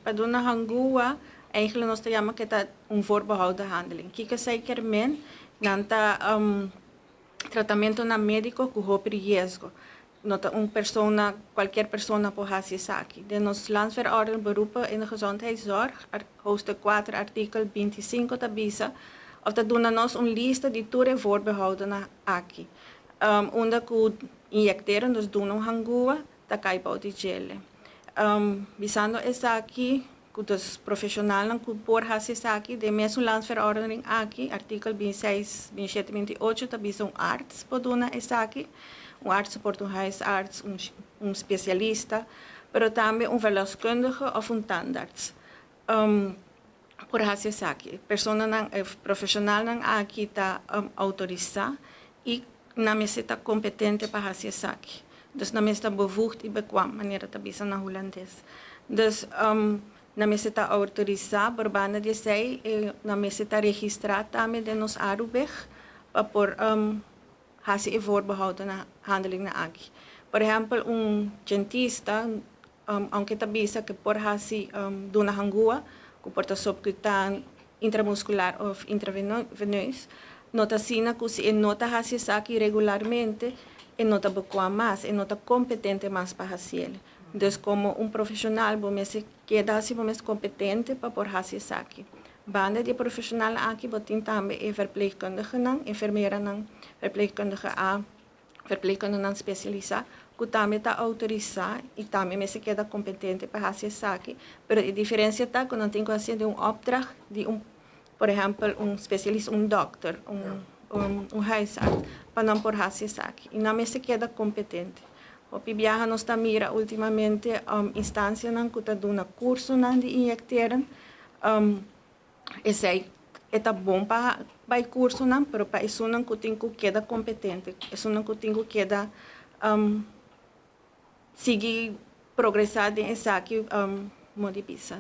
Pa duna hangua, eigenlijk nos ta yama ku ta un voorbehouden handeling. Kiko esei ke men? Nan ta tratamentonan médiko ku hopi riesgo. No ta un persona, kualke persona por hasi esaki. Den nos Landsverordening beroepen in de gezondheidszorg, hoofdstuk 4, artíkulo 25 ta bisa, òf ta duna nos un lista di tur e voorbehouden aki. Unda ku injecteren, dus duna un hangua, ta kai bou di djele. Bisando esaki, ku dus profeshonalnan ku por hasi esaki, den mesun landsverordening aki, artíkulo 26, 27, 28, ta bisa un arts por duna esaki. Un arts por un huisarts, un spesialista, pero tambe un verloskundige òf un tandarts por hasi esaki. Personanan, profeshonalnan aki ta outorisá i nan mester ta kompetente pa hasi esaki. Dus nan mester ta bevoegd i bekwaam, manera ta bisa na hulandes. Dus nan mester ta outorisá, por banda di esei, nan mester ta registrá tambe den nos ARUBIG pa por hasi e voorbehouden handelingnan aki. Por ehèmpel, un dentista, aunke ta bisa ku por hasi duna hangua, ku por ta subcutáneo, intramuscular òf intraveneus, no ta asina ku si e no ta hasi esaki regularmente, e no ta bekwaam mas, e no ta kompetente mas pa hasi. Dus komo un profeshonal, bo mester keda hasi bo mes kompetente pa por hasi esaki. Banda di profeshonal aki, bo tin tambe e verpleegkundigenan, enfermeranan, verpleegkundige A, verpleegkundigenan spesialisá, ku tambe ta outorisá i tambe mester keda kompetente pa hasi esaki. Pero e diferensia ta ku nan tin ku hasi un opdracht di un, por ehèmpel, un spesialista, un dòkter, un huisarts, pa nan por hasi esaki. I nan mester keda kompetente. Hopi biaha nos ta mira últimamente instansianan ku ta duna kursonan di injecteren. Esei ta bon pa bai kursonan, pero pa esunnan ku tin ku keda kompetente, esunnan ku tin ku keda sigui progresá den esaki, modi bisa.